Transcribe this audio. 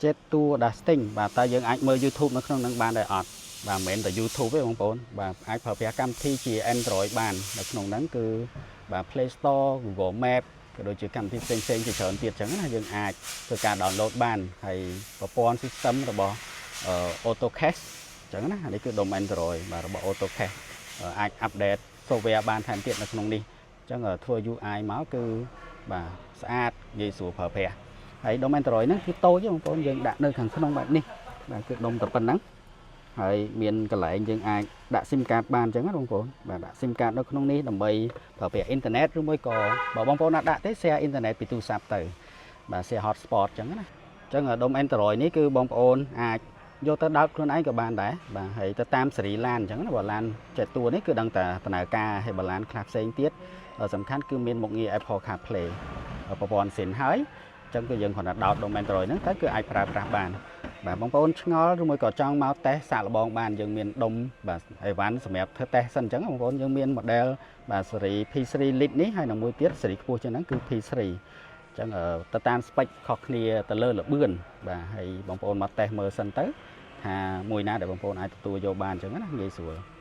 Jetour Dashing បាទតើយើងអាចមើល YouTube នៅក្នុងនឹងបានដែរអត់បាទមិនមែនតែ YouTube ទេបងប្អូនបាទអាចប្រើប្រាស់កម្មវិធីជា Android បាននៅក្នុងហ្នឹងគឺបាទ Play Store, Google Map ក៏ដូចជាកម្មវិធីផ្សេងផ្សេងៗជាច្រើនទៀតចឹងណាយើងអាចធ្វើការ download បានហើយប្រព័ន្ធ system របស់ AutoCast ចឹងណានេះគឺដុំ Android បាទរបស់ AutoCast អាច update software បានថែមទៀតនៅក្នុងនេះអញ្ចឹងធ្វើ UI មកគឺបាទស្អាតងាយស្រួលប្រើប្រាស់ហើយដុំ Android ហ្នឹងគឺតូចទេបងប្អូនយើងដាក់នៅខាងក្នុងបែបនេះបាទគឺដុំតែប៉ុណ្ណឹងហើយមានកន្លែងយើងអាចដាក់ SIM card បានអញ្ចឹងណាបងប្អូនបាទដាក់ SIM card នៅក្នុងនេះដើម្បីប្រើប្រាស់អ៊ីនធឺណិតឬមួយក៏បើបងប្អូនអត់ដាក់ទេ share អ៊ីនធឺណិតពីទូរស័ព្ទទៅបាទ share hotspot អញ្ចឹងណាអញ្ចឹងដុំ Android នេះគឺបងប្អូនអាចយកទៅដោតខ្លួនឯងក៏បានដែរបាទហើយទៅតាមស៊េរីឡានអញ្ចឹងណាបើឡាន Jetour នេះគឺដឹងតែដំណើរការហើយបើឡានខ្លះផ្សេងទៀតសំខាន់គឺមានមុខងារ Apple CarPlay ប្រព័ន្ធ SYNC ហើយអញ្ចឹងគឺយើងគ្រាន់តែដោតដុំ Android ហ្នឹងទៅគឺអាចប្រើប្រាស់បានបាទបងប្អូនឆ្ងល់ឬមួយក៏ចង់មកតេស្តសាកល្បងបានយើងមានដុំបាទអីវ៉ាន់សម្រាប់ធ្វើតេស្តសិនអញ្ចឹងបងប្អូនយើងមាន model បាទស៊េរី P3 Lite នេះហើយនឹងមួយទៀតស៊េរីខ្ពស់ជាងហ្នឹងគឺ P3 អញ្ចឹងទៅតាម spec ខុសគ្នាទៅលើល្បឿនបាទហើយបងប្អូនមកតេស្តមើលសិនទៅថាមួយណាដែលបងប្អូនអាចទទួលយកបានអញ្ចឹងណាងាយស្រួល។